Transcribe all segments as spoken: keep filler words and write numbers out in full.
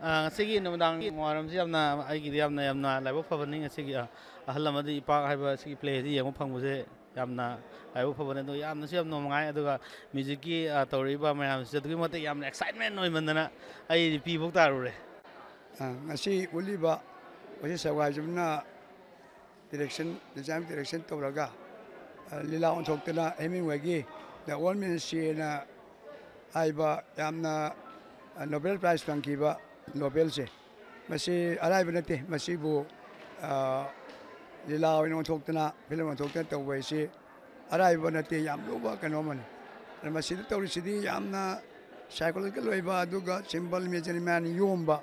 ꯑ, ꯉꯁꯤꯒꯤ ꯅꯨꯃꯤꯗꯥꯡ ꯋꯥꯏꯔꯝꯁꯤ ꯌꯥꯝꯅ, ꯑꯩꯒꯤꯗꯤ ꯌꯥꯝꯅ, ꯌꯥꯝꯅ ꯂꯥꯏꯕꯛ ꯐꯕꯅꯤ꯫ ꯉꯁꯤꯒꯤ, ꯑ, ꯑꯍꯜ ꯑꯃꯗꯤ ꯏꯄꯥꯛ ꯍꯥꯏꯕ ꯁꯤꯒꯤ play ꯑꯁꯤ ꯌꯦꯡꯕ ꯐꯪꯕꯁꯦ ꯌꯥꯝꯅ ꯂꯥꯏꯕꯛ ꯐꯕꯅꯤ꯫ ꯑꯗꯨꯒ ꯌꯥꯝꯅꯁꯨ ꯌꯥꯝ ꯅꯨꯡꯉꯥꯏ꯫ ꯑꯗꯨꯒ musicꯀꯤ, ꯑ, ꯇꯧꯔꯛꯏꯕ ꯃꯌꯥꯝꯁꯤꯁꯨ ꯑꯗꯨꯛꯀꯤ ꯃꯇꯤꯛ ꯌꯥꯝꯅ excitement ꯑꯣꯏꯃꯟꯗꯅ ꯑꯩ ꯄꯤ ꯐꯥꯎ ꯇꯥꯔꯨꯔꯦ꯫ ꯑ, ꯉꯁꯤ ꯎꯠꯂꯤꯕ ꯑꯣꯁꯤꯠ ꯁꯒꯥꯏꯖꯝꯅ direction, design direction ꯇꯧꯔꯒ, ꯑ, ꯂꯤꯂꯥ ꯑꯣꯟꯊꯣꯛꯇꯅ ꯍꯦꯃꯤꯡꯋꯦꯒꯤ The Old Man ꯁꯤꯅ ꯍꯥꯏꯕ ꯌꯥꯝꯅ, ꯑ, Nobel Prize ꯐꯪꯈꯤꯕ novelꯁꯦ, ꯃꯁꯤ ꯑꯔꯥꯏꯕ ꯅꯠꯇꯦ꯫ ꯃꯁꯤꯕꯨ, ꯑ, ꯂꯤꯂꯥ ꯑꯣꯏꯅ ꯑꯣꯟꯊꯣꯛꯇꯅ, film ꯑꯣꯟꯊꯣꯛꯇꯅ ꯇꯧꯕ ꯍꯥꯏꯁꯤ ꯑꯔꯥꯏꯕ ꯅꯠꯇꯦ, ꯌꯥꯝ ꯂꯨꯕ ꯀꯩꯅꯣ ꯑꯃꯅꯤ꯫ ꯑꯗ ꯃꯁꯤꯗ ꯇꯧꯔꯤꯁꯤꯗꯤ ꯌꯥꯝꯅ psychological ꯑꯣꯏꯕ, ꯑꯗꯨꯒ symbol, imagery ꯃꯌꯥꯝ ꯌꯣꯝꯕ꯫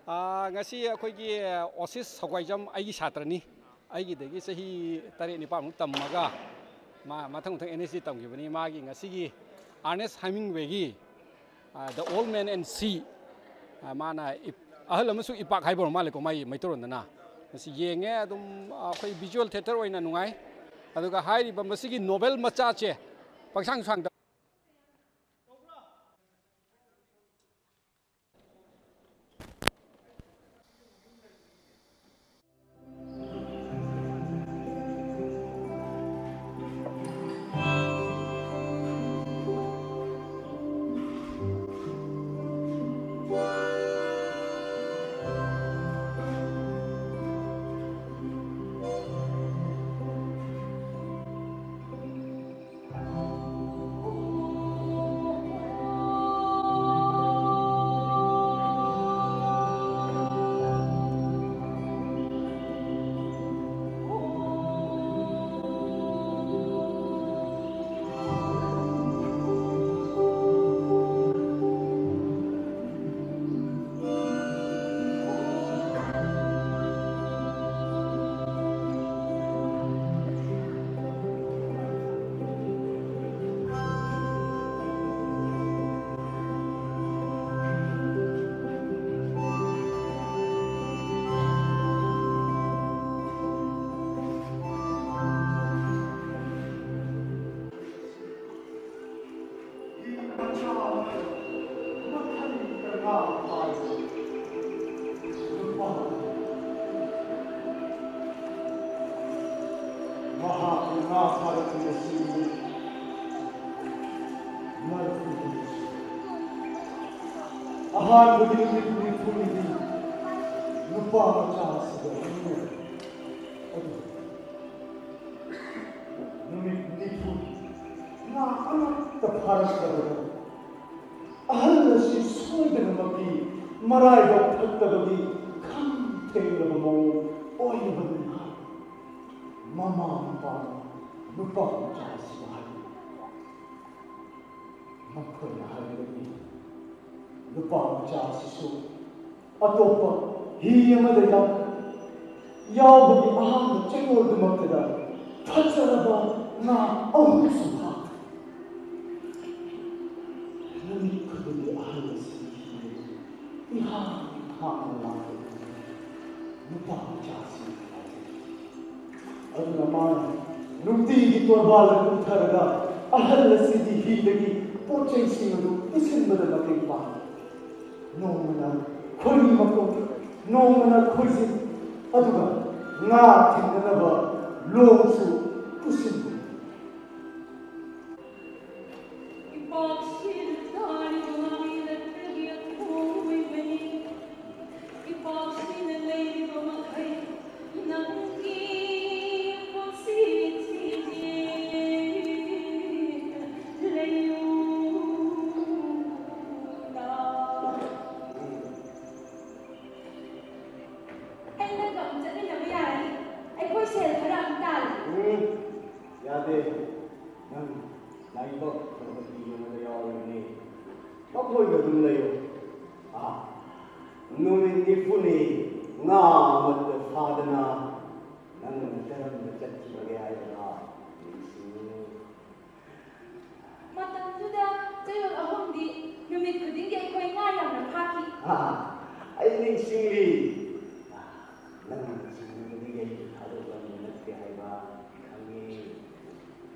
ꯑꯥ, ꯉꯁꯤ ꯑꯩꯈꯣꯏꯒꯤ ꯑꯣꯁꯤꯁ ꯁꯒ꯭ꯋꯥꯏꯖꯝ ꯑꯩꯒꯤ ꯁꯥꯇ꯭ꯔꯅꯤ꯫ ꯑꯩꯒꯤꯗꯒꯤ ꯆꯍꯤ ꯇꯔꯦꯠ ꯅꯤꯄꯥꯜꯃꯨꯛ ꯇꯝꯃꯒ ꯃꯥ ꯃꯊꯪ ꯃꯊꯪ NSD ꯇꯝꯈꯤꯕꯅꯤ꯫ ꯃꯥꯒꯤ ꯉꯁꯤꯒꯤ Ernest Hemingwayꯒꯤ, ah, The Old Man and She, ꯑꯥ, ꯃꯥꯅ ꯏꯞ-, ꯑꯍꯜ ꯑꯃꯁꯨꯡ ꯏꯄꯥꯛ ꯍꯥꯏꯕ ꯑꯣꯏꯔ ꯃꯥꯜꯂꯦꯀꯣ, ꯃꯥꯒꯤ ꯃꯩꯇꯩꯔꯣꯟꯗꯅ꯫ ꯃꯁꯤ ꯌꯦꯡꯉꯦ ꯑꯗꯨꯝ, ꯑꯩꯈꯣꯏ visual theatre ꯑꯣꯏꯅ ꯅꯨꯡꯉꯥꯏ꯫ ꯑꯗꯨꯒ ꯍꯥꯏꯔꯤꯕ ꯃꯁꯤꯒꯤ novel ꯃꯆꯥꯁꯦ ꯄꯪꯁꯥꯡ ꯁꯥꯡꯗ ꯉꯥ ꯐꯥꯔꯛꯄ ꯉꯁꯤ ꯅꯨꯃꯤꯠ ꯃꯔꯐꯨꯅꯤ꯫ ꯑꯍꯥꯟꯕꯒꯤ ꯅꯨꯃꯤꯠ ꯅꯤꯐꯨꯅꯤꯗꯤ ꯅꯨꯄꯥ ꯃꯆꯥ ꯑꯁꯤꯒ ꯂꯣꯏꯅꯔꯦ꯫ ꯑꯗꯨ ꯅꯨꯃꯤꯠ ꯅꯤꯐꯨ ꯉꯥ ꯑꯃꯠꯇ ꯐꯥꯔꯛꯇꯕꯗ ꯑꯍꯜ ꯑꯁꯤ ꯁꯣꯏꯗꯅꯃꯛꯀꯤ ꯃꯔꯥꯏꯕꯛ ꯐꯠꯇꯕꯒꯤ ꯈꯝ ꯊꯦꯡꯂꯕ ꯃꯑꯣꯡ ꯑꯣꯏꯔꯕꯅꯤ ꯍꯥꯏ꯫ ꯃꯃꯥ ꯃꯄꯥꯅ ꯅꯨꯄꯥ ꯃꯆꯥ ꯑꯁꯤꯕꯨ ꯍꯥꯏꯔꯤ꯫ ꯃꯈꯣꯏꯅ ꯍꯥꯏꯔꯤꯕꯗꯤ ꯅꯨꯄꯥ ꯃꯆꯥ ꯑꯁꯤꯁꯨ ꯑꯇꯣꯞꯄ ꯍꯤ ꯑꯃꯗ ꯌꯥꯎ-, ꯌꯥꯎꯕꯒꯤ ꯑꯍꯥꯟꯕ ꯆꯌꯣꯜꯗꯨꯃꯛꯇꯗ ꯐꯖꯔꯕ ꯉꯥ ꯑꯍꯨꯝꯁꯨ ꯐꯥꯈ꯭ꯔꯦ꯫ ꯅꯨꯃꯤꯠ ꯈꯨꯗꯤꯡꯒꯤ ꯑꯍꯜ ꯑꯁꯤꯒꯤ ꯍꯤꯗ ꯏꯍꯥꯡ ꯍꯥꯡꯅ ꯂꯥꯛꯄ ꯅꯨꯄꯥ ꯃꯆꯥꯁꯤꯡ ꯊꯥꯖꯩ꯫ ꯑꯗꯨꯅ ꯃꯥꯅ ꯅꯨꯡꯇꯤꯒꯤ ꯇꯣꯔꯕꯥꯟꯗ ꯀꯨꯝꯊꯔꯒ ꯑꯍꯜ ꯑꯁꯤꯒꯤ ꯍꯤꯗꯒꯤ ꯄꯣꯠ ꯆꯩꯁꯤꯡ ꯑꯗꯨ ꯄꯨꯁꯤꯟꯕꯗ ꯃꯇꯦꯡ ꯄꯥꯡꯏ꯫ ꯅꯣꯡꯃꯅ ꯈꯣꯏꯔꯤ ꯃꯀꯣꯛ, ꯅꯣꯡꯃꯅ ꯈꯣꯏꯖꯤꯟ, ꯑꯗꯨꯒ ꯉꯥ ꯊꯤꯡꯅꯅꯕ ꯂꯣꯡꯁꯨ ꯄꯨꯁꯤꯟꯕꯅꯤ꯫ ꯏꯄꯥꯛꯁꯤꯅ ꯊꯥꯔꯤꯕ ꯃꯥꯒꯤ ꯂꯛꯇꯒꯤ ꯑꯊꯣꯡꯕ ꯑꯣꯏꯕꯅꯤ꯫ ꯏꯄꯥꯛꯁꯤꯅ ꯂꯩꯔꯤꯕ ꯃꯈꯩ ꯅꯪꯒꯤ ꯄꯨꯟꯁꯤ ꯊꯤꯒꯦ ꯂꯩꯌꯨꯗ꯫ ꯑꯩ ꯅꯪꯒ ꯑꯃꯨꯛ ꯆꯠꯃꯤꯟꯅꯕ ꯌꯥꯔꯅꯤ꯫ ꯑꯩꯈꯣꯏ ꯁꯦꯜ ꯈꯔ ꯑꯃꯨꯛ ꯇꯥꯜꯂꯦ꯫ ꯎꯝ, ꯌꯥꯗꯦ꯫ ꯅꯪ ꯂꯥꯏꯕꯛ ꯐꯕ ꯃꯤ ꯑꯃꯗ ꯌꯥꯎꯔꯤꯕꯅꯤ꯫ ꯃꯈꯣꯏꯒ ꯑꯗꯨꯝ ꯂꯩꯌꯨ꯫ ꯑꯥ, ꯅꯨꯃꯤꯠ ꯅꯤꯐꯨꯅꯤ ꯉꯥ ꯑꯃꯠꯇ ꯐꯥꯗꯅ ꯅꯪꯅ ꯀꯔꯝꯅ ꯆꯠꯈꯤꯕꯒꯦ ꯍꯥꯏꯕꯗꯣ ꯅꯤꯡꯁꯤꯡꯉꯨ꯫ ꯃꯇꯝꯗꯨꯗ ꯆꯌꯣꯜ ꯑꯍꯨꯝꯗꯤ ꯅꯨꯃꯤꯠ ꯈꯨꯗꯤꯡꯒꯤ ꯑꯩꯈꯣꯏ ꯉꯥ ꯌꯥꯝꯅ ꯐꯥꯈꯤ꯫ ꯑꯥ, ꯑꯩ ꯅꯤꯡꯁꯤꯡꯂꯤ꯫ ꯅꯪꯅ ꯆꯤꯡꯅꯕꯗꯒꯤ ꯑꯩꯕꯨ ꯊꯥꯗꯣꯛꯂꯝꯕ ꯅꯠꯇꯦ ꯍꯥꯏꯕ ꯈꯪꯉꯤ꯫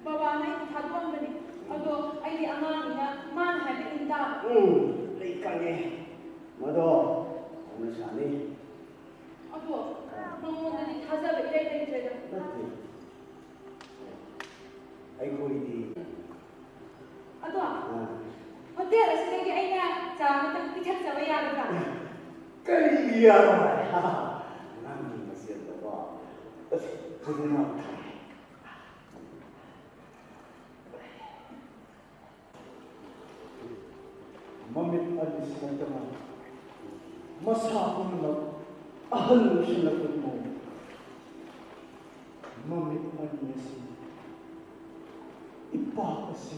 ꯕꯕꯥꯅ ꯑꯩꯕꯨ ꯊꯥꯗꯣꯛꯑꯝꯕꯅꯤ꯫ ꯑꯗꯣ ꯑꯩꯗꯤ ꯑꯉꯥꯡꯅꯤꯅ ꯃꯥꯅ ꯍꯥꯏꯕ ꯏꯟ ꯇꯥꯕ꯫ ꯎꯝ, ꯑꯩ ꯈꯪꯉꯦ꯫ ꯃꯗꯣ ꯍꯧꯅꯁꯥꯅꯤ꯫ ꯑꯗꯣ ꯃꯉꯣꯟꯗꯗꯤ ꯊꯥꯖꯕ ꯏꯔꯩ ꯂꯩꯇ꯭ꯔꯦꯗ꯫ ꯅꯠꯇꯦ꯫ ꯆꯥ ꯑꯃꯇꯪ ꯄꯤꯊꯛꯆꯕ ꯌꯥꯒꯗ꯭ꯔꯥ? ꯀꯔꯤꯒꯤ ꯌꯥꯔꯣꯏ? ꯅꯪꯒꯤ ꯃꯁꯦꯟꯗꯀꯣ ꯄꯨꯝꯅꯃꯛ ꯊꯝꯃꯤ꯫ ꯃꯃꯤꯠ ꯑꯅꯤꯁꯤ ꯅꯠꯇꯅ ꯃꯁꯥ ꯄꯨꯝꯅꯃꯛ ꯑꯍꯜ ꯑꯣꯏꯁꯤꯜꯂꯛꯄꯒꯤ ꯃꯑꯣꯡ꯫ ꯃꯃꯤꯠ ꯑꯅꯤ ꯑꯁꯤ ꯏꯄꯥꯛ ꯑꯁꯤ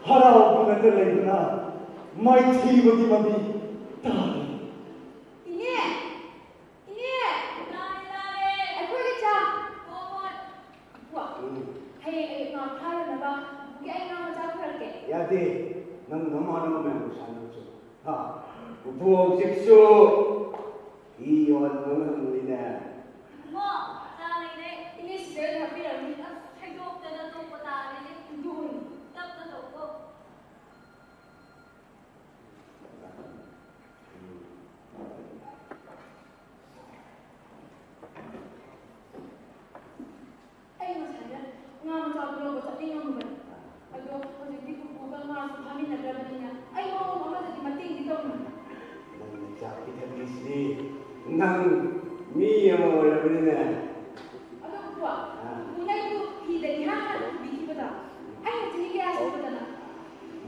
ꯍꯔꯥꯎꯕꯅꯇ ꯂꯩꯕꯅ ꯃꯥꯏꯊꯤꯕꯒꯤ ꯃꯃꯤ ꯇꯥꯔꯤ꯫ ꯏꯅꯦ! ꯏꯅꯦ! ꯂꯥꯛꯑꯦ, ꯂꯥꯛꯑꯦ꯫ ꯑꯩꯈꯣꯏꯒꯤ ꯆꯥ꯫ ꯍꯣꯏ, ꯍꯣꯏ꯫ ꯄꯨꯄꯨ, ꯎꯝ꯫ ꯍꯌꯦꯡ ꯑꯌꯨꯛ ꯉꯥ ꯐꯥꯅꯅꯕ ꯄꯨꯄꯨꯒꯤ ꯑꯩ ꯉꯥ ꯃꯆꯥ ꯄꯨꯔꯛꯀꯦ꯫ ꯌꯥꯗꯦ꯫ ꯅꯪ ꯅꯃꯥꯟꯅꯕ ꯃꯌꯥꯝꯒ ꯁꯥꯟꯅꯕꯁꯨ꯫ ꯍꯥ? ꯄꯨꯄꯨ ꯍꯧꯖꯤꯛꯁꯨ ꯍꯤ ꯌꯣꯟꯕ ꯉꯝꯃꯤꯅꯦ꯫ ꯏꯕꯨꯡꯉꯣ, ꯆꯥ ꯂꯩꯔꯦ꯫ ꯏꯅꯦ ꯁꯤꯗ ꯑꯣꯏꯅ ꯍꯥꯞꯄꯤꯔꯝꯃꯤ꯫ ꯑꯁ, ꯊꯩꯗꯣꯛꯇꯅ ꯇꯣꯛꯄ ꯇꯥꯔꯦꯅꯦ꯫ ꯑꯗꯨꯅꯤ꯫ ꯇꯞꯅ ꯇꯧꯀꯣ꯫ ꯑꯩ ꯉꯁꯥꯏꯅ ꯉꯥ ꯃꯆꯥꯗꯨ ꯂꯧꯕ ꯆꯠꯅꯤꯡꯉꯝꯕꯅꯤ꯫ ꯑꯗꯣ ꯍꯧꯖꯤꯛꯇꯤ ꯄꯨꯄꯨꯒ ꯉꯥꯁꯨ ꯐꯥꯃꯤꯟꯅꯗ꯭ꯔꯕꯅꯤꯅ ꯑꯩ ꯃꯑꯣꯡ ꯑꯃꯗꯗꯤ ꯃꯇꯦꯡꯗꯤ ꯇꯧꯅꯤꯡꯉꯤ꯫ ꯅꯪꯅ ꯆꯥꯛ ꯄꯤꯊꯛꯂꯤꯁꯤꯗꯤ ꯅꯪ ꯃꯤ ꯑꯃ ꯑꯣꯏꯔꯕꯅꯤꯅꯦ꯫ ꯑꯗꯣ ꯄꯨꯄꯨ, ꯑꯥ꯫ ꯄꯨꯄꯨꯅ ꯑꯩꯕꯨ ꯍꯤꯗ ꯏꯍꯥꯟ ꯍꯥꯟꯅ ꯄꯨꯕꯤꯈꯤꯕꯗꯣ ꯑꯩꯅ ꯆꯍꯤ ꯀꯌꯥ ꯁꯨꯕꯗꯅꯣ?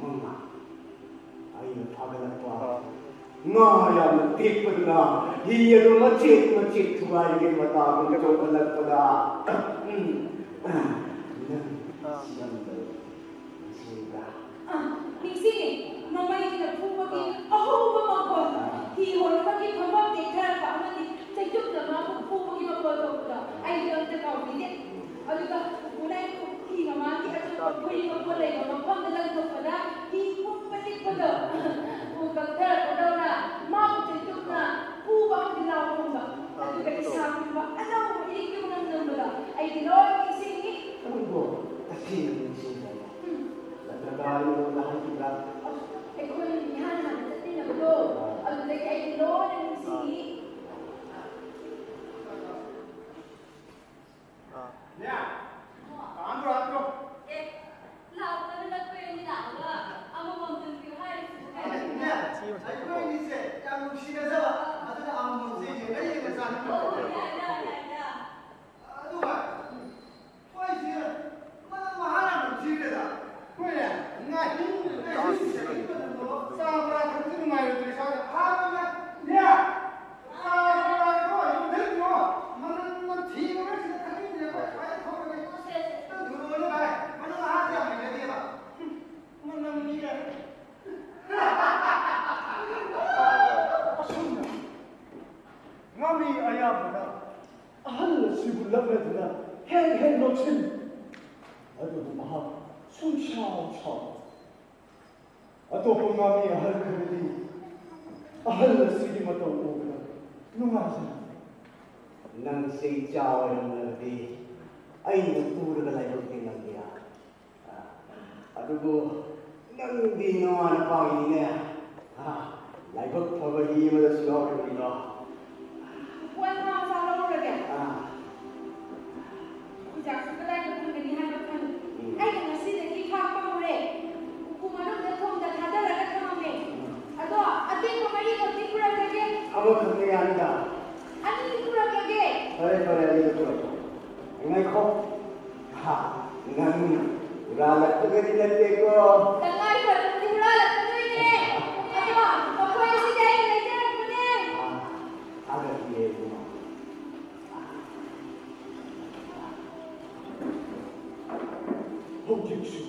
ꯃꯉꯥ꯫ ꯑꯩꯅ ꯐꯥꯒꯠꯂꯛꯄ ꯉꯥ ꯌꯥꯝꯅ ꯄꯤꯛꯄꯗꯨꯅ ꯍꯤ ꯑꯗꯨ ꯃꯆꯦꯠ ꯃꯆꯦꯠ ꯊꯨꯒꯥꯏꯔꯤꯉꯩ ꯃꯇꯥꯒꯨꯝ ꯆꯣꯡꯈꯠꯂꯛꯄꯗ, ꯎꯝ, ꯅꯪ ꯁꯤꯔꯝꯗꯧꯔꯦ꯫ ꯅꯤꯡꯁꯤꯡꯕ꯭ꯔꯥ? ꯑꯥ, ꯅꯤꯡꯁꯤꯡꯉꯤ꯫ ꯅꯣꯡꯃꯩꯅ ꯐꯨꯕꯒꯤ ꯑꯍꯧꯕ ꯃꯈꯣꯜ, ꯍꯤ ꯍꯣꯟꯕꯒꯤ ꯐꯝꯐꯝ ꯇꯦꯛꯊꯔꯛꯄ ꯑꯃꯗꯤ ꯆꯩꯇꯨꯞꯅ ꯃꯥꯕꯨ ꯐꯨꯕꯒꯤ ꯃꯈꯣꯜ ꯊꯣꯛꯄꯗꯣ ꯑꯩꯗꯤ ꯑꯝꯇ ꯀꯥꯎꯕꯤꯗꯦ꯫ ꯑꯗꯨꯒ ꯄꯨꯄꯨꯅ ꯑꯩꯕꯨ ꯍꯤ ꯃꯃꯥꯡꯒꯤ ꯑꯆꯧꯕ ꯐꯨꯔꯤ ꯃꯀꯣꯟ ꯂꯩꯕ ꯃꯐꯝꯗ ꯂꯪꯊꯣꯛꯄꯗ ꯍꯤ ꯄꯨꯝꯕ ꯅꯤꯛꯄꯗꯣ ꯎ ꯀꯛꯊꯔꯛꯄꯗꯧꯅ ꯃꯥꯕꯨ ꯆꯩꯇꯨꯞꯅ ꯐꯨꯕ ꯑꯃꯗꯤ ꯂꯥꯎ ꯈꯣꯡꯕ, ꯑꯗꯨꯒ ꯏꯁꯥ ꯄꯨꯝꯕ ꯑꯅꯧꯕ ꯏꯔꯤꯛꯀꯤ ꯃꯅꯝ ꯅꯝꯕꯗꯣ ꯑꯩꯗꯤ ꯂꯣꯏ ꯅꯤꯡꯁꯤꯡꯉꯤ꯫ ꯅꯪꯕꯨ ꯇꯁꯦꯡꯅ ꯅꯤꯡꯁꯤꯡꯕ꯭ꯔꯥ? ꯎꯝ꯫ ꯅꯠꯇ꯭ꯔꯒ ꯑꯩꯉꯣꯟꯗ ꯍꯥꯏꯈꯤꯕ꯭ꯔꯥ? ꯑꯩꯈꯣꯏ ꯏꯍꯥꯟ ꯍꯥꯟꯅ ꯆꯠꯃꯤꯟꯅꯕꯗꯣ ꯌꯥꯝ ꯅꯨꯡꯁꯤꯅꯖꯕ, ꯑꯗꯨꯅ ꯑꯃꯃꯝꯁꯦ ꯌꯦꯡꯉ ꯌꯦꯡꯉ ꯆꯥꯅꯤꯡꯕ꯫ ꯑꯗꯨꯒ ꯍꯣꯏꯁꯦ, ꯃꯅꯝ ꯃꯍꯥ ꯌꯥꯝ ꯅꯝꯊꯤꯈ꯭ꯔꯦꯗ꯫ ꯍꯣꯏꯅꯦ, ꯉꯥꯍꯤꯡ, ꯉꯥꯍꯤꯡ ꯆꯍꯤ ꯃꯇꯝꯗꯣ ꯆꯥꯕ꯭ꯔꯥ ꯊꯛꯄꯗꯤ ꯅꯨꯡꯉꯥꯏꯔꯣꯏꯗ꯭ꯔꯦ ꯏꯁꯥꯗ꯫ ꯍꯥꯟꯅ ꯌꯥ, ꯆꯥꯕ꯭ꯔꯥ ꯀꯣ, ꯌꯨꯝꯊꯛꯄꯤꯌꯣ, ꯃꯅꯝ ꯅꯝꯊꯤꯕ ꯉꯥꯛꯁꯤꯅ ꯊꯛꯅꯤꯡꯗ꯭ꯔꯦ, ꯚꯥꯏ, ꯊꯣꯛꯑꯒꯦ꯫ ꯅꯪ ꯊꯨꯔꯣꯏꯅꯦ, ꯚꯥꯏ, ꯃꯅꯝ ꯃꯍꯥꯁꯦ ꯌꯥꯝ ꯍꯩꯅꯗꯦꯕ꯫ ꯍꯨꯝ, ꯃꯅꯝ ꯅꯝꯊꯤꯔꯦ꯫ ꯑꯁꯨꯝꯅ ꯉꯥꯃꯤ ꯑꯌꯥꯝꯕꯅ ꯑꯍꯜ ꯑꯁꯤꯕꯨ ꯂꯛꯅꯗꯨꯅ ꯍꯦꯛ ꯍꯦꯛ ꯅꯣꯛꯁꯤꯟ꯫ ꯑꯗꯨꯕꯨ ꯃꯍꯥꯛ ꯁꯨꯡꯁꯥꯎ ꯁꯥꯎ꯫ ꯑꯇꯣꯞꯄ ꯉꯥꯃꯤ ꯑꯍꯜ ꯈꯔꯗꯤ ꯑꯍꯜ ꯑꯁꯤꯒꯤ ꯃꯇꯧ ꯎꯕꯗ ꯅꯨꯡꯉꯥꯏꯖꯅ, "ꯅꯪꯁꯦ ꯏꯆꯥ ꯑꯣꯏꯔꯝꯂꯕꯗꯤ ꯑꯩꯅ ꯄꯨꯔꯒ ꯂꯥꯏꯕꯛ ꯇꯤꯡꯂꯝꯒꯦꯔꯥ?" ꯑꯗꯨꯕꯨ ꯅꯪꯗꯤ ꯅꯃꯥ ꯅꯄꯥꯒꯤꯅꯤꯅꯦ꯫ ꯑꯥ, ꯂꯥꯏꯕꯛ ꯐꯕ ꯍꯤ ꯑꯃꯗꯁꯨ ꯌꯥꯎꯔꯤꯕꯅꯤꯗꯣ꯫ ꯄꯣꯠ ꯉꯥ ꯃꯆꯥ ꯂꯧꯔꯨꯔꯒꯦ꯫ ꯑꯥ꯫ ꯆꯨꯖꯥꯛꯁꯨ ꯀꯗꯥꯏꯗ ꯐꯪꯒꯅꯤ ꯍꯥꯏꯕ ꯈꯪꯉꯤ꯫ ꯎꯝ꯫ ꯑꯩꯅ ꯉꯁꯤꯗꯒꯤ ꯈꯥꯛꯄ ꯍꯧꯔꯦ꯫ ꯎꯄꯨ ꯃꯅꯨꯡꯗ ꯊꯣꯡꯗ ꯊꯥꯗꯔꯒ ꯊꯝꯃꯝꯃꯦ꯫ ꯎꯝ꯫ ꯑꯗꯣ ꯑꯇꯦꯛꯄ ꯃꯔꯤꯈꯛꯇꯤ ꯄꯨꯔꯛꯂꯒꯦ꯫ ꯑꯃꯈꯛꯅ ꯌꯥꯅꯤꯗ꯫ ꯑꯅꯤꯗꯤ ꯄꯨꯔꯛꯂꯒꯦ꯫ ꯐꯔꯦ, ꯐꯔꯦ, ꯑꯅꯤꯗꯣ ꯄꯨꯔꯛꯑꯣ꯫ ꯉꯥꯏꯈꯣ꯫ ꯍꯥ, ꯅꯪ ꯍꯨꯔꯥꯜꯂꯛꯄꯒꯗꯤ ꯅꯠꯇꯦꯀꯣ? ꯇꯉꯥꯏ ꯐꯗ꯭ꯔꯗꯤ ꯍꯨꯔꯥꯜꯂꯛꯀꯗꯣꯏꯅꯦ꯫ ꯑꯗꯣ ꯃꯈꯣꯏ ꯑꯁꯤꯗꯤ ꯑꯩꯅ ꯂꯩꯖꯔꯛꯄꯅꯦ꯫ ꯑꯥ, ꯊꯥꯒꯠꯂꯤꯑꯦ, ꯏꯕꯨꯡꯉꯣ꯫ ꯍꯧꯖꯤꯛꯁꯨ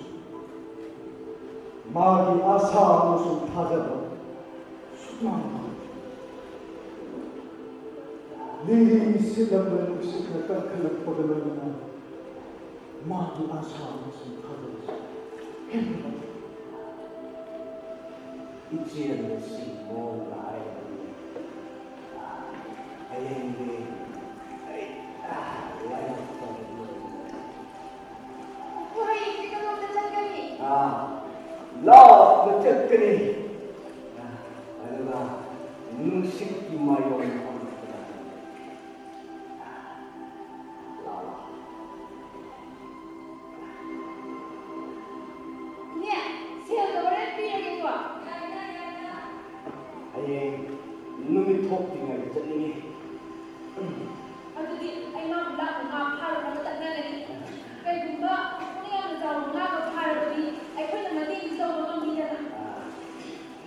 ꯃꯥꯒꯤ ꯑꯥꯁꯥ ꯑꯃꯁꯨꯡ ꯊꯥꯖꯕ ꯁꯨꯛꯃꯥꯡ ꯃꯥꯡꯈꯤꯗꯦ꯫ ꯂꯤꯂꯤ ꯁꯤꯠꯂꯝꯕ ꯅꯨꯡꯁꯤꯠꯅ ꯀꯟꯈꯠꯂꯛꯄꯒ ꯂꯣꯏꯅꯅ ꯃꯥꯒꯤ ꯑꯥꯁꯥ ꯑꯃꯁꯨꯡ ꯊꯥꯖꯕꯁꯨ ꯍꯦꯟꯒꯠꯂꯛꯈꯤ꯫ ꯏꯆꯦꯜ ꯑꯁꯤ ꯃꯑꯣꯡꯗ ꯍꯥꯏꯔꯕꯗꯤ ꯍꯌꯦꯡꯗꯤ ꯑꯩ ꯂꯥꯏꯕꯛ ꯐꯕ ꯂꯣꯏꯔꯦ꯫ ꯑꯣ, ꯍꯌꯦꯡꯗꯤ ꯀꯗꯣꯝꯗ ꯆꯠꯀꯅꯤ? ꯑꯥ, ꯂꯥꯞꯅ ꯆꯠꯀꯅꯤ꯫ ꯑꯥ, ꯑꯗꯨꯒ ꯅꯨꯡꯁꯤꯠꯀꯤ ꯃꯥꯏꯑꯣꯟ ꯐꯝꯂꯛꯄꯗ꯫ ꯂꯥꯛꯑꯣ꯫ ꯏꯅꯦ, ꯁꯦꯜꯗꯣ ꯍꯣꯔꯦꯟ ꯄꯤꯔꯒꯦꯀꯣ꯫ ꯌꯥꯏꯗ, ꯌꯥꯏꯗ꯫ ꯍꯌꯦꯡ ꯅꯨꯃꯤꯠ ꯊꯣꯛꯇ꯭ꯔꯤꯉꯩꯗ ꯆꯠꯅꯤꯡꯉꯤ꯫ ꯑꯗꯨꯗꯤ ꯑꯩ ꯃꯥꯕꯨ ꯂꯥꯞꯅ ꯉꯥ ꯐꯥꯔꯨꯅꯕ ꯆꯠꯅꯒꯅꯤ꯫ ꯀꯩꯒꯨꯝꯕ ꯑꯃꯨꯛ ꯌꯥꯝꯅ ꯆꯥꯎꯕ ꯉꯥꯒ ꯐꯥꯔꯕꯗꯤ ꯑꯩꯈꯣꯏꯅ ꯃꯇꯦꯡꯗꯤ ꯇꯧꯕ ꯉꯝꯈꯤꯗꯅ꯫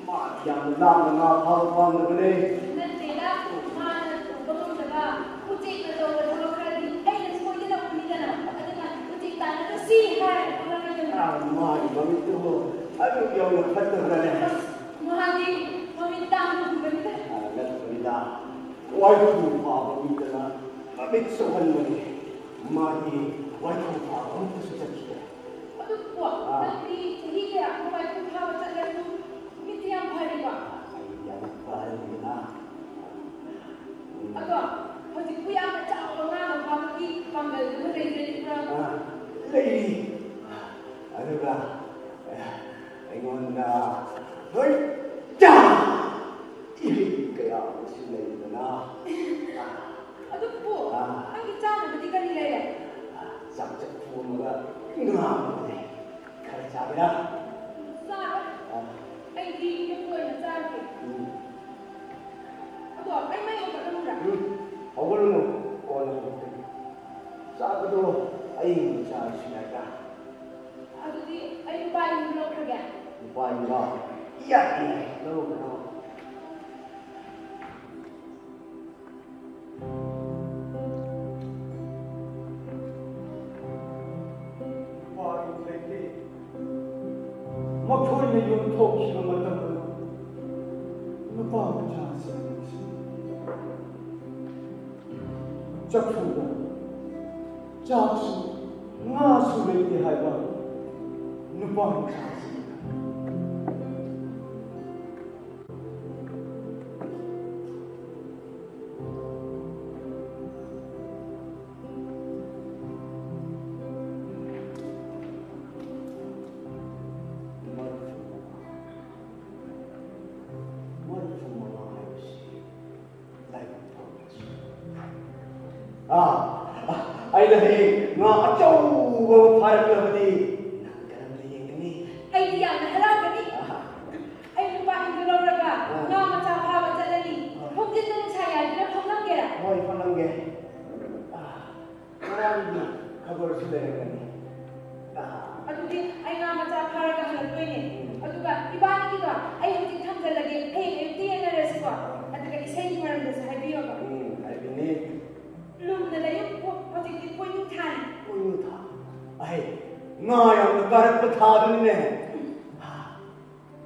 ꯃꯥꯗꯤ ꯌꯥꯝꯅ ꯂꯥꯞꯅ ꯉꯥ ꯐꯥꯕ ꯄꯥꯝꯗꯕꯅꯦ꯫ ꯅꯠꯇꯦꯗ, ꯃꯥꯅ ꯇꯧꯕ ꯉꯝꯗꯕ ꯎꯆꯦꯛꯅ ꯇꯧꯕ ꯊꯕꯛ ꯈꯔꯗꯤ ꯑꯩꯅ ꯁꯣꯏꯗꯅ ꯎꯅꯤꯗꯅ꯫ ꯑꯗꯨꯅ ꯎꯆꯦꯛ ꯇꯥꯟꯅꯕ ꯁꯤ ꯍꯥꯏꯔꯒ ꯊꯣꯛꯂꯛꯀꯗꯕꯅꯤ꯫ ꯑꯥ, ꯃꯥꯒꯤ ꯃꯃꯤꯠꯇꯨꯕꯨ ꯑꯗꯨꯛ ꯌꯧꯅ ꯐꯠꯇꯕ꯭ꯔꯅꯦ? ꯑꯁ, ꯃꯥꯗꯤ ꯃꯃꯤꯠ ꯇꯥꯡꯕꯒꯨꯝꯕꯅꯤꯗ꯫ ꯑꯥ, ꯅꯠꯇꯕꯅꯤꯗ꯫ ꯋꯥꯏꯈꯨ ꯐꯥꯕ ꯃꯤꯗꯅ ꯃꯃꯤꯠ ꯁꯣꯛꯍꯟꯕꯅꯤ꯫ ꯃꯥꯗꯤ ꯋꯥꯏꯈꯨ ꯐꯥꯕ ꯑꯃꯨꯛꯇꯁꯨ ꯆꯠꯈꯤꯗꯦ꯫ ꯑꯗꯨꯕꯨ ꯑꯥ꯫ ꯅꯪꯗꯤ ꯆꯍꯤ ꯀꯌꯥ ꯑꯃ ꯋꯥꯏꯈꯨ ꯐꯥꯕ ꯆꯠꯂꯁꯨ ꯃꯤꯠꯇꯤ ꯌꯥꯝ ꯐꯔꯤꯕ? ꯑꯩꯗꯤ ꯌꯥꯝ ꯐꯔꯤꯕꯅ꯫ ꯑꯗꯣ ꯍꯧꯖꯤꯛꯄꯨ ꯌꯥꯝꯅ ꯆꯥꯎꯕ ꯉꯥ ꯐꯥꯕꯒꯤ ꯄꯥꯡꯒꯜꯗꯨ ꯂꯩꯖꯔꯤꯕ꯭ꯔꯥ? ꯑꯥ, ꯂꯩꯔꯤ꯫ ꯑꯗꯨꯒ ꯑꯩꯉꯣꯟꯗ ꯂꯣꯏ ꯆꯥ ꯏꯍꯩ ꯀꯌꯥ ꯑꯃꯁꯨ ꯂꯩꯗꯅ꯫ ꯑꯗꯨꯕꯨ ꯑꯥ꯫ ꯅꯪꯒꯤ ꯆꯥꯅꯕꯗꯤ ꯀꯔꯤ ꯂꯩꯔꯦ? ꯆꯥꯛ ꯆꯐꯨ ꯑꯃꯒ ꯉꯥ ꯑꯃꯒ ꯂꯩ꯫ ꯈꯔ ꯆꯥꯒꯦꯔꯥ? ꯆꯥꯔꯣꯏ꯫ ꯑꯥ꯫ ꯑꯩꯗꯤ ꯌꯨꯝꯗ ꯑꯣꯏꯅ ꯆꯥꯔꯒꯦ꯫ ꯎꯝ꯫ ꯑꯗꯣ ꯑꯩ ꯃꯩ ꯍꯧꯒꯠꯂꯝꯃꯨꯔꯥ? ꯎꯝ꯫ ꯍꯧꯒꯠꯂꯨꯅꯨ꯫ ꯀꯣꯟꯅ ꯍꯧꯒꯠꯀꯅꯤ꯫ ꯆꯥꯕꯗꯣ ꯑꯩ ꯆꯥꯔꯁꯨ ꯌꯥꯏꯗ꯫ ꯑꯗꯨꯗꯤ ꯑꯩ ꯂꯨꯄꯥ ꯑꯅꯤ ꯂꯧꯈ꯭ꯔꯒꯦ꯫ ꯂꯨꯄꯥ ꯑꯅꯤꯔꯣ? ꯌꯥꯏ, ꯌꯥꯏ, ꯂꯧꯔꯣ, ꯂꯧꯔꯣ꯫ ꯂꯨꯄꯥ ꯑꯅꯤ ꯂꯩꯇꯦ꯫ ꯃꯈꯣꯏꯅ ꯌꯣꯟꯊꯣꯛꯈꯤꯕ ꯃꯇꯝꯗ ꯅꯨꯄꯥ ꯃꯆꯥꯁꯤꯡ ꯑꯁꯤ ꯆꯐꯨꯗ ꯆꯥꯛꯁꯨ ꯉꯥꯁꯨ ꯂꯩꯇꯦ ꯍꯥꯏꯕ ꯅꯨꯄꯥ ꯃꯆꯥꯁꯤꯡ꯫ ꯃꯔꯤꯐꯨ ꯃꯉꯥ ꯍꯥꯏꯕꯁꯤ ꯂꯥꯏꯕꯛ ꯐꯕ꯫ ꯑꯥ, ꯑꯩꯅ ꯍꯌꯦꯡ ꯉꯥ ꯑꯆꯧꯕ ꯑꯃ ꯐꯥꯔꯛꯂꯕꯗꯤ ꯅꯪ ꯀꯔꯝꯅ ꯌꯦꯡꯒꯅꯤ? ꯑꯩꯗꯤ ꯌꯥꯝꯅ ꯍꯔꯥꯎꯒꯅꯤ꯫ ꯑꯥ꯫ ꯑꯩ ꯂꯨꯄꯥ ꯑꯅꯤꯗꯨ ꯂꯧꯔꯒ ꯑꯥ꯫ ꯉꯥ ꯃꯆꯥ ꯐꯪꯂꯝꯒꯦ꯫ ꯑꯥ, ꯉꯔꯥꯡꯒꯤ ꯈꯕꯔꯁꯨ ꯂꯩꯔꯝꯒꯅꯤ꯫ ꯑꯥ꯫ ꯑꯗꯨꯗꯤ ꯑꯩ ꯉꯥ ꯃꯆꯥ ꯐꯥꯔꯒ ꯍꯜꯂꯛꯇꯣꯏꯅꯦ꯫ ꯑꯗꯨꯒ ꯏꯕꯥꯅꯤꯒꯤꯗꯣ ꯑꯩ ꯍꯧꯖꯤꯛ ꯊꯝꯖꯜꯂꯒꯦ, ꯍꯌꯦꯡ ꯑꯌꯨꯛꯇ ꯌꯦꯡꯅꯔꯁꯤꯀꯣ꯫ ꯑꯗꯨꯒ ꯏꯁꯩꯒꯤ ꯃꯔꯝꯗꯁꯨ ꯍꯥꯏꯕꯤꯌꯣꯕ꯫ ꯎꯝ, ꯍꯥꯏꯕꯤꯅꯤ꯫ ꯂꯨꯝꯅ ꯂꯩꯌꯨ, ꯍꯧꯖꯤꯛꯇꯤ ꯄꯣꯏꯅꯨ ꯊꯥꯅꯤ꯫ ꯄꯣꯏꯅꯨ ꯊꯥ? ꯑꯍꯩ, ꯉꯥ ꯌꯥꯝꯅ ꯀꯥꯔꯛꯄ ꯊꯥꯗꯨꯅꯤꯅꯦ꯫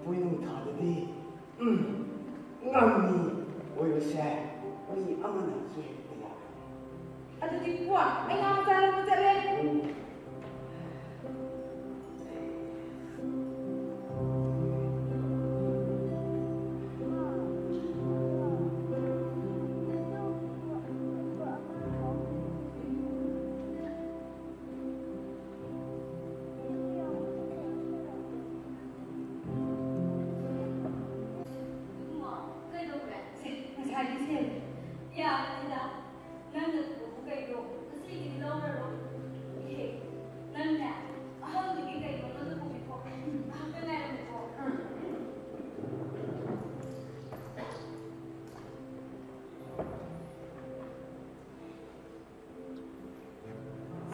ꯄꯣꯏꯅꯨ ꯊꯥꯗꯗꯤ, ꯎꯝ, ꯉꯥꯃꯤ ꯑꯣꯏꯕꯁꯦ ꯃꯤ ꯑꯃꯅꯁꯨ ꯍꯦꯛꯇ ꯌꯥꯔꯣꯏ꯫ ꯑꯗꯨꯗꯤ ꯄꯨꯋꯥ, ꯑꯩ ꯉꯥ ꯃꯆꯥ ꯂꯧꯕ ꯆꯠꯂꯦ꯫ ꯎꯝ꯫ ꯏꯕꯨꯡꯉꯣ, ꯀꯩꯗꯧꯔꯦ? ꯁꯦ, ꯉꯁꯥꯏꯒꯤ ꯁꯦꯜ꯫ ꯌꯥꯕꯅꯤꯗ꯫ ꯅꯪꯅ ꯄꯨꯕꯕꯨ ꯀꯩꯅꯣ? ꯉꯁꯤꯒꯤꯗꯤ ꯂꯧꯔꯔꯣꯏ꯫ ꯏꯍꯦ, ꯅꯪꯅꯦ, ꯑꯍꯜꯗꯨꯒꯤ ꯀꯩꯅꯣꯝꯃꯗ ꯄꯨꯕꯤꯈꯣ꯫ ꯉꯥꯏꯍꯥꯛꯇ ꯉꯥꯏꯔꯝꯃꯨꯀꯣ꯫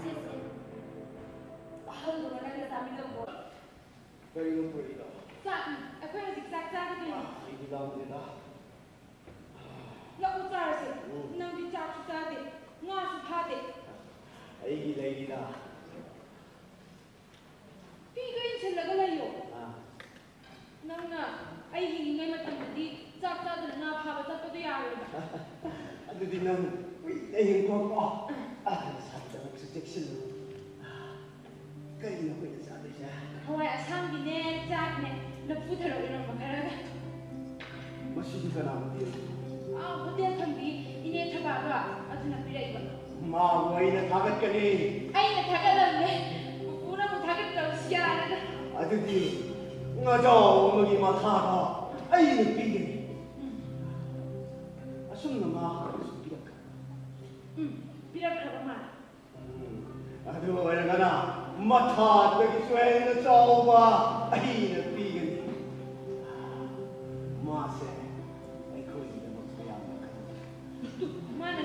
ꯁꯦ, ꯁꯦ꯫ ꯑꯍꯜꯗꯨꯒ ꯅꯪꯒ ꯆꯥꯃꯤꯟꯅꯧꯀꯣ꯫ ꯀꯔꯤꯅꯣ ꯄꯨꯔꯛꯏꯗꯣ? ꯆꯥꯛꯅꯤ꯫ ꯑꯩꯈꯣꯏ ꯍꯧꯖꯤꯛ ꯆꯥꯛ ꯆꯥꯒꯗꯣꯏꯅꯤ꯫ ꯑꯩꯗꯤ ꯂꯥꯝꯗꯦꯗ꯫ ꯂꯥꯛꯑꯣ ꯆꯥꯔꯁꯦ꯫ ꯎꯝ꯫ ꯅꯪꯗꯤ ꯆꯥꯛꯁꯨ ꯆꯥꯗꯦ, ꯉꯥꯁꯨ ꯐꯥꯗꯦ꯫ ꯑꯩꯒꯤ ꯂꯩꯔꯤꯗ꯫ ꯐꯤꯒ ꯏꯟꯁꯤꯜꯂꯒ ꯂꯩꯌꯣ꯫ ꯑꯥ꯫ ꯅꯪꯅ ꯑꯩ ꯍꯤꯡꯂꯤꯉꯩ ꯃꯇꯝꯗꯗꯤ ꯆꯥꯛ ꯆꯥꯗꯅ ꯉꯥ ꯐꯥꯕ ꯆꯠꯄꯗꯣ ꯌꯥꯔꯣꯏꯕ꯫ ꯑꯗꯨꯗꯤ ꯅꯪ ꯀꯨꯏꯅ ꯍꯤꯡꯈꯣꯀꯣ꯫ ꯑꯥ, ꯅꯁꯥꯒꯤꯗꯃꯛꯁꯨ ꯆꯦꯛꯁꯤꯜꯂꯨ꯫ ꯀꯔꯤꯅꯣ ꯑꯩꯈꯣꯏꯅ ꯆꯥꯗꯣꯏꯁꯦ? ꯍꯋꯥꯏ ꯑꯁꯥꯡꯕꯤꯅꯦ, ꯆꯥꯛꯅꯦ, ꯂꯐꯨ ꯊꯔꯣ ꯏꯔꯣꯝꯕ ꯈꯔꯒ꯫ ꯃꯁꯤꯗꯤ ꯀꯅꯥꯅ ꯄꯤꯔꯛꯏꯅꯣ? ꯑꯥ, ꯍꯣꯇꯦꯜ ꯐꯝꯕꯤ ꯏꯅꯦ ꯊꯕꯥꯗꯣ, ꯑꯗꯨꯅ ꯄꯤꯔꯛꯏꯕ꯫ ꯃꯥꯕꯨ ꯑꯩꯅ ꯊꯥꯒꯠꯀꯅꯤ꯫ ꯑꯩꯅ ꯊꯥꯒꯠꯂꯝꯃꯦ꯫ ꯄꯨꯄꯨꯅ ꯑꯃꯨꯛ ꯊꯥꯒꯠꯇꯕꯁꯨ ꯌꯥꯔꯦꯗ꯫ ꯑꯗꯨꯗꯤ ꯉꯥꯖꯥꯎ ꯑꯃꯒꯤ ꯃꯊꯥꯗ ꯑꯩꯅ ꯄꯤꯒꯅꯤ꯫ ꯎꯝ꯫ ꯑꯁꯨꯝꯅ ꯃꯥ ꯍꯥꯟꯅꯁꯨ ꯄꯤꯔꯛꯈ꯭ꯔꯕ? ꯎꯝ, ꯄꯤꯔꯛꯈ꯭ꯔꯕ ꯃꯥꯜꯂꯦ꯫ ꯎꯝ, ꯑꯗꯨ ꯑꯣꯏꯔꯒꯅ ꯃꯊꯥꯗꯒꯤꯁꯨ ꯍꯦꯟꯅ ꯆꯥꯎꯕ ꯑꯩꯅ ꯄꯤꯒꯅꯤ꯫ ꯃꯥꯁꯦ ꯑꯩꯈꯣꯏꯒꯤꯗꯃꯛꯇ ꯌꯥꯝꯅ ꯈꯟꯅꯩ꯫ ꯃꯥꯅ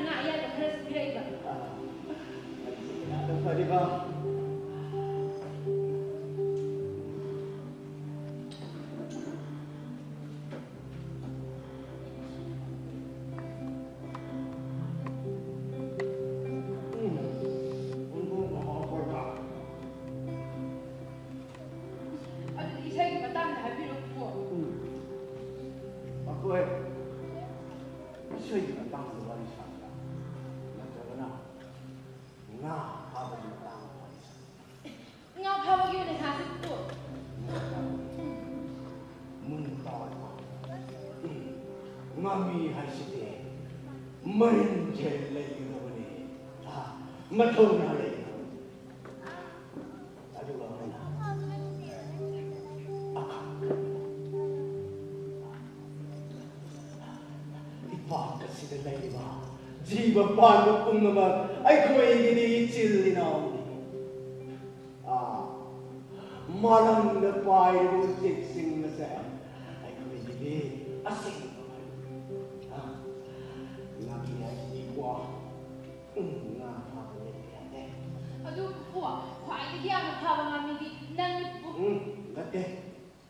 ꯑꯗꯨꯗꯤ ꯏꯁꯩꯒꯤ ꯃꯇꯥꯡꯗ ꯍꯥꯏꯕꯤꯔꯛꯎꯀꯣ꯫ ꯎꯝ꯫ ꯑꯩꯈꯣꯏ ꯏꯁꯩꯒꯤ ꯃꯇꯥꯡꯗ ꯋꯥꯔꯤ ꯁꯥꯁꯤꯔꯥ? ꯅꯠꯇ꯭ꯔꯒꯅ ꯉꯥ ꯐꯥꯕꯒꯤ ꯃꯇꯥꯡꯗ ꯋꯥꯔꯤ ꯁꯥꯁꯤꯔꯥ? ꯉꯥ ꯐꯥꯕꯒꯤ ꯑꯣꯏꯅ ꯁꯥꯁꯤꯀꯣ꯫ ꯃꯨꯟꯅ ꯇꯥꯎꯀꯣ꯫ ꯎꯝ꯫ ꯉꯥꯃꯤ ꯍꯥꯏꯁꯤꯗꯤ ꯃꯔꯤꯟꯁꯦ ꯂꯩꯒꯗꯕꯅꯤ꯫ ꯑ, ꯃꯊꯧꯅꯥ ꯂꯩꯒꯗꯕꯅꯤ꯫ ꯑꯗꯨꯒ ꯑꯃꯅ ꯑꯈꯥ-, ꯏꯄꯥꯛ ꯑꯁꯤꯗ ꯂꯩꯔꯤꯕ ꯖꯤꯕ ꯄꯥꯟꯕ ꯄꯨꯝꯅꯃꯛ ꯑꯩꯈꯣꯏꯒꯤꯗꯤ ꯏꯆꯤꯜ ꯏꯅꯥꯎꯅꯤ꯫ ꯑꯥ, ꯃꯥꯂꯪꯗ ꯄꯥꯏꯔꯤꯕ ꯎꯆꯦꯛꯁꯤꯡ ꯑꯁꯦ ꯑꯩꯈꯣꯏꯒꯤꯗꯤ ꯑꯁꯦꯡꯕ ꯃꯔꯨꯞ꯫ ꯑꯥ, ꯉꯥꯃꯤ ꯍꯥꯏꯁꯤꯗꯤꯀꯣ, ꯎꯝ, ꯉꯥ ꯐꯥꯕ ꯂꯦꯞꯄ ꯌꯥꯗꯦ꯫ ꯑꯗꯨ ꯄꯨꯄꯨ, ꯈ꯭ꯋꯥꯏꯗꯒꯤ ꯌꯥꯝꯅ ꯐꯥꯕ ꯉꯥꯃꯤꯗꯤ ꯅꯪꯅꯤ ꯄꯨꯄꯨ꯫ ꯎꯝ, ꯅꯠꯇꯦ꯫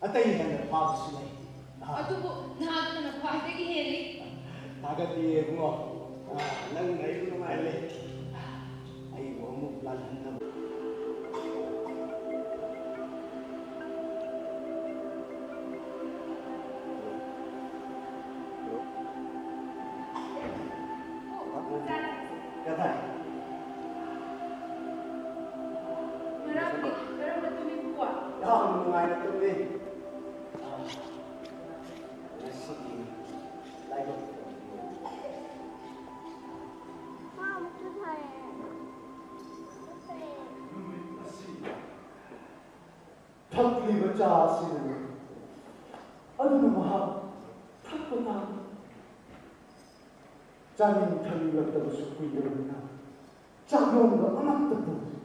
ꯑꯇꯩ ꯍꯦꯟꯅ ꯐꯥꯕꯁꯨ ꯂꯩ꯫ ꯑꯥ꯫ ꯑꯗꯨꯕꯨ ꯅꯍꯥꯛꯅ ꯈ꯭ꯋꯥꯏꯗꯒꯤ ꯍꯦꯜꯂꯤ꯫ ꯊꯥꯒꯠꯂꯤ ꯏꯕꯨꯡꯉꯣ꯫ ꯑꯥ, ꯅꯪ ꯂꯩꯕ ꯅꯨꯡꯉꯥꯏꯔꯦ꯫ ꯑꯩꯕꯨ ꯑꯃꯨꯛ ꯂꯥꯜꯍꯟꯅꯕ꯫ ꯀꯗꯥꯏ? ꯉꯔꯥꯡꯗꯤ ꯀꯔꯝꯅ ꯇꯨꯝꯃꯤꯕꯀꯣ? ꯌꯥꯝ ꯅꯨꯡꯉꯥꯏꯅ ꯇꯨꯝꯃꯤ꯫ ꯑꯥ, ꯉꯁꯤꯗꯤ ꯂꯥꯏꯕꯛ ꯐꯕ ꯅꯨꯃꯤꯠꯅꯤ꯫ ꯃꯥ ꯑꯃꯨꯛꯁꯨ ꯁꯥꯏꯌꯦ꯫ ꯅꯨꯃꯤꯠ ꯑꯁꯤ ꯊꯛꯂꯤꯕ ꯆꯥ ꯑꯁꯤꯅꯅꯤ꯫ ꯑꯗꯨꯅ ꯃꯍꯥꯛ ꯊꯛꯄ ꯇꯥꯕꯅꯤ꯫ ꯆꯥꯅꯤꯡ ꯊꯛꯅꯤꯡꯂꯛꯇꯕꯁꯨ ꯀꯨꯏꯔꯕꯅꯤꯅ ꯆꯥꯛꯂꯣꯟꯗꯣ ꯑꯃꯠꯇ ꯄꯨꯗ꯭ꯔꯤ꯫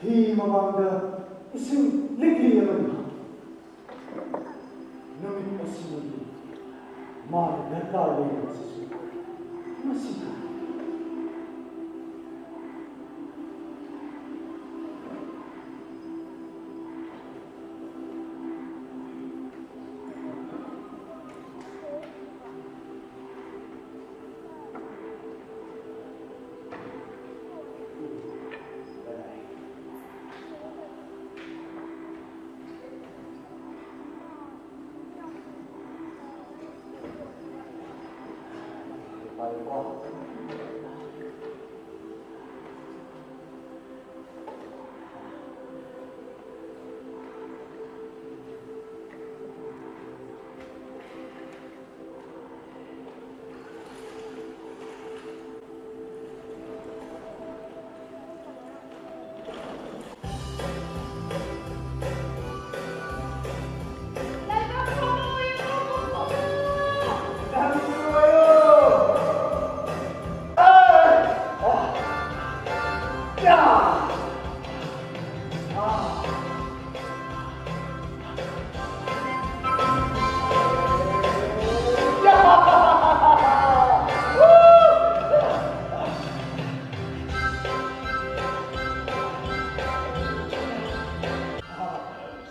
ꯍꯤ ꯃꯃꯥꯡꯗ ꯏꯁꯤꯡ ꯂꯤꯛꯂꯤ ꯑꯃ ꯂꯩ꯫ ꯅꯨꯃꯤꯠ ꯑꯁꯤꯃꯗꯤ ꯃꯥꯅ ꯗꯔꯀꯥꯔ ꯂꯩꯔꯤꯕꯁꯤꯁꯨ ꯃꯁꯤꯗ꯫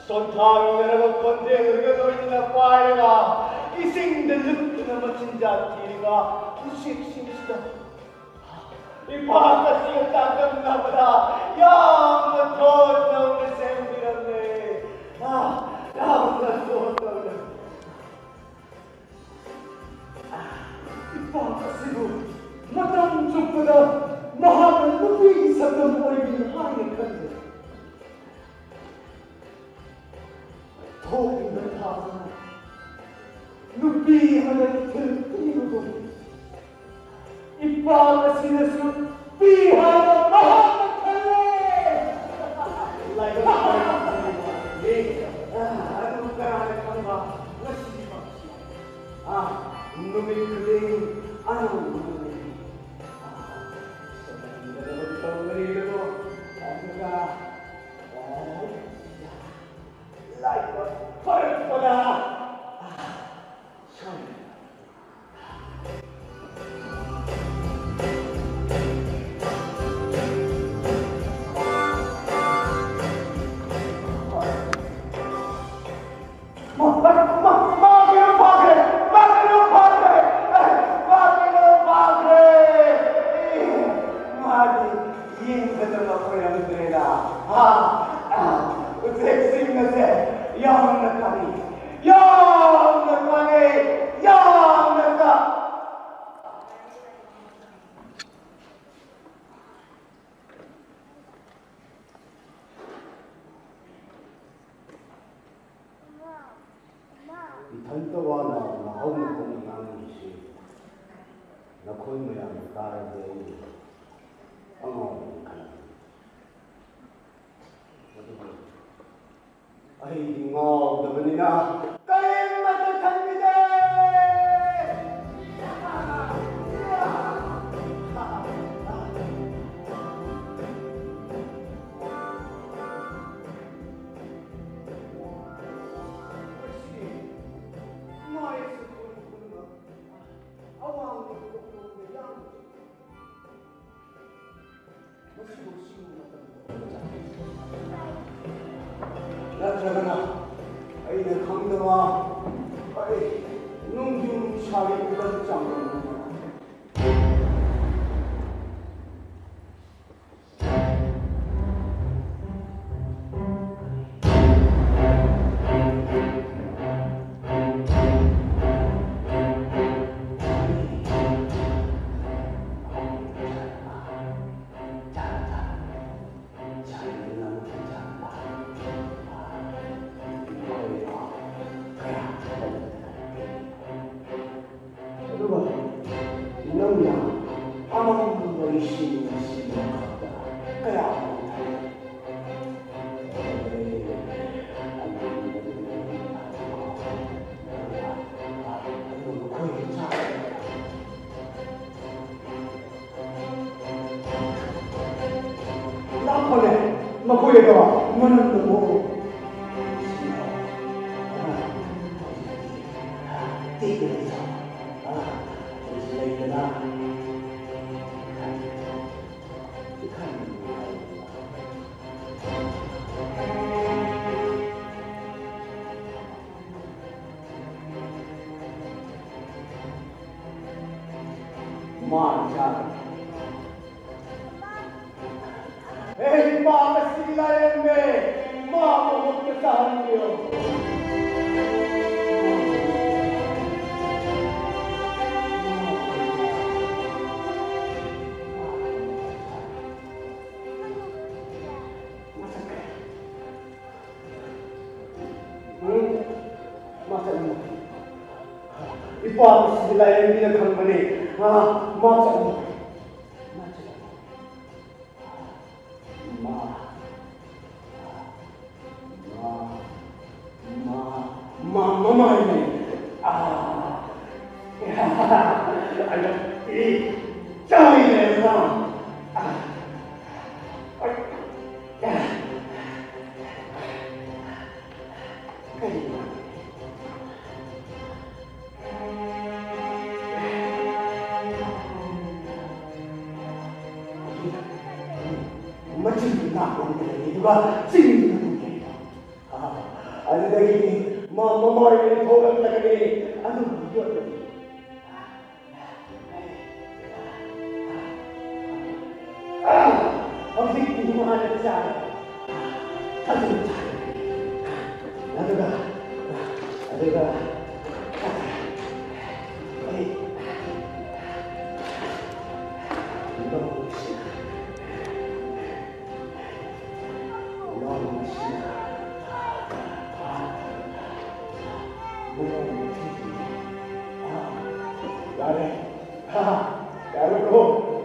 ꯁꯣꯟꯊꯥꯃꯤꯟꯅꯔꯕ ꯈꯣꯟꯖꯦꯜꯗꯨꯒ ꯂꯣꯏꯅꯅ ꯄꯥꯏꯔꯒ ꯏꯁꯤꯡꯗ ꯂꯨꯞꯇꯨꯅ ꯃꯆꯤꯟꯖꯥꯛ ꯊꯤꯔꯤꯕ ꯎꯆꯦꯛꯁꯤꯡꯁꯤꯗ ꯏꯄꯥ ꯀꯥꯁꯤꯅ ꯆꯥꯡꯗꯝꯅꯕꯗ ꯌꯥꯝꯅ ꯊꯣꯠ ꯅꯧꯅ ꯁꯦꯝꯕꯤꯔꯝꯃꯦ꯫ ꯑꯥ, ꯌꯥꯝꯅ ꯊꯣꯠ ꯅꯧꯅ꯫ ꯏꯄꯥ ꯑꯁꯤꯕꯨ ꯃꯇꯝ ꯆꯨꯞꯄꯗ ꯃꯍꯥꯛꯅ ꯅꯨꯄꯤꯒꯤ ꯁꯛꯇꯝ ꯑꯣꯏꯕꯤꯅꯤ ꯍꯥꯏꯅ ꯈꯟꯖꯩ꯫ ꯊꯣꯛꯂꯤꯕ ꯊꯥꯁꯤꯅ ꯅꯨꯄꯤ ꯑꯃꯗ ꯏꯊꯤꯜ ꯄꯤꯕꯒꯨꯝ, ꯏꯄꯥ ꯑꯁꯤꯅꯁꯨ ꯄꯤ ꯍꯥꯏꯅ ꯃꯍꯥꯛꯅ ꯈꯜꯂꯦ꯫ ꯂꯥꯏꯕꯛ ꯐꯔꯕꯅꯤ꯫ ꯑꯗꯨꯕꯨ ꯀꯅꯥꯅ ꯈꯪꯕ, ꯉꯁꯤꯗꯤ ꯄꯥꯛꯁꯤ꯫ ꯑꯥ, ꯅꯨꯃꯤꯠ ꯈꯨꯗꯤꯡ ꯑꯅꯧꯕ ꯅꯨꯃꯤꯠ꯫ ꯑꯥ, ꯁꯣꯏꯗꯅ ꯇꯧꯒꯅꯤꯗꯀꯣ꯫ ꯑꯗꯨꯒ, ꯑꯥ, ꯂꯥꯏꯕꯛ ꯐꯔꯛꯄꯗ, ꯑꯥ, ꯁꯣꯏꯗꯅ꯫ ꯃꯥ, ꯃꯥ, ꯃꯥ, ꯃꯥ ꯀꯩꯅꯣꯝ ꯐꯥꯈ꯭ꯔꯦ! ꯃꯥ ꯀꯩꯅꯣꯝ ꯐꯥꯈ꯭ꯔꯦ! ꯃꯥ ꯀꯩꯅꯣꯝ ꯐꯥꯈ꯭ꯔꯦ! ꯇꯥꯔꯗꯤ ꯑꯩ ꯑꯉꯥꯎꯕꯅꯤ ꯈꯜꯂꯤ꯫ ꯑꯗꯨꯕꯨ ꯑꯩꯗꯤ ꯉꯥꯎꯗꯕꯅꯤꯅ ꯀꯔꯤꯃꯠꯇ ꯈꯟꯕꯤꯗꯦ꯫ ꯉꯁꯤꯗꯤ ꯃꯥꯏ ꯑꯁꯤ ꯀꯣꯟ ꯀꯣꯟꯕ ꯑꯋꯥꯡꯕ ꯀꯣꯛꯂꯣꯝꯗ ꯌꯥꯝꯅ ꯅꯠꯇ꯭ꯔꯒꯅ ꯑꯩꯅ ꯈꯪꯗꯕ ꯑꯩ ꯅꯨꯡꯖꯨ ꯅꯨꯡꯁꯥꯒꯤ ꯐꯤꯕꯝ ꯆꯥꯡꯗꯝꯅꯕ꯫ ꯑꯗꯨꯒ ꯅꯪꯅ ꯑꯃꯝꯕ ꯏꯁꯤꯡ ꯑꯁꯤꯒꯤ ꯃꯊꯛꯇ ꯀꯌꯥꯝ ꯊꯥꯖꯩ? ꯑꯗꯨꯒ ꯃꯈꯣꯏꯒꯤ ꯆꯥꯛ ꯂꯥꯛꯄꯅꯦ, ꯃꯈꯣꯏ ꯑꯗꯣ ꯃꯅꯨꯡꯗ ꯊꯣꯛꯎ꯫ ꯇꯦꯛꯅ ꯂꯩꯖꯧ꯫ ꯑ, ꯂꯩꯗꯅ꯫ ꯃꯥ ꯆꯥꯔꯦ꯫ ꯍꯦ, ꯏꯄꯥ ꯃꯁꯤꯒꯤ ꯂꯥꯏꯔꯦꯝꯕꯤ, ꯃꯥꯕꯨ ꯑꯃꯨꯛꯇ ꯆꯥꯍꯟꯕꯤꯌꯨ꯫ ꯎꯝ, ꯃꯥ ꯆꯠꯂꯝꯃꯣ꯫ ꯏꯄꯥ ꯃꯁꯤꯒꯤ ꯂꯥꯏꯔꯦꯝꯕꯤꯅ ꯈꯪꯕꯅꯤ꯫ ꯑꯥ, ꯃꯥ ꯆꯠꯂꯝꯃꯣ꯫ ꯂꯥꯏꯕꯛꯇꯤ ꯆꯥꯏꯔꯦꯗꯅ꯫ ꯀꯔꯤꯅꯣ? ꯃꯆꯤꯟꯗꯨ ꯅꯥꯀꯣꯡꯗ ꯂꯩ, ꯑꯗꯨꯒ ꯆꯤꯡꯗꯨꯅ ꯇꯨꯝꯂꯦ꯫ ꯑꯗꯨꯗꯒꯤꯗꯤ ꯃ-, ꯃꯃꯥ ꯑꯣꯏꯅ ꯊꯣꯛꯂꯛꯂꯒꯅꯤ꯫ ꯑꯗꯨꯕꯨ ꯌꯣꯠꯄꯗꯤ ꯍꯧꯖꯤꯛꯇꯤ ꯃꯥꯅ ꯆꯥꯔꯦ꯫ ꯑꯗꯨ ꯆꯥꯔꯦ꯫ ꯑꯗꯨꯒ, ꯑꯗꯨꯒ ꯑꯩ ꯅꯣꯡꯁꯤꯅ ꯌꯥꯔꯦ꯫ ꯍꯥ, ꯌꯥꯔꯦꯀꯣ꯫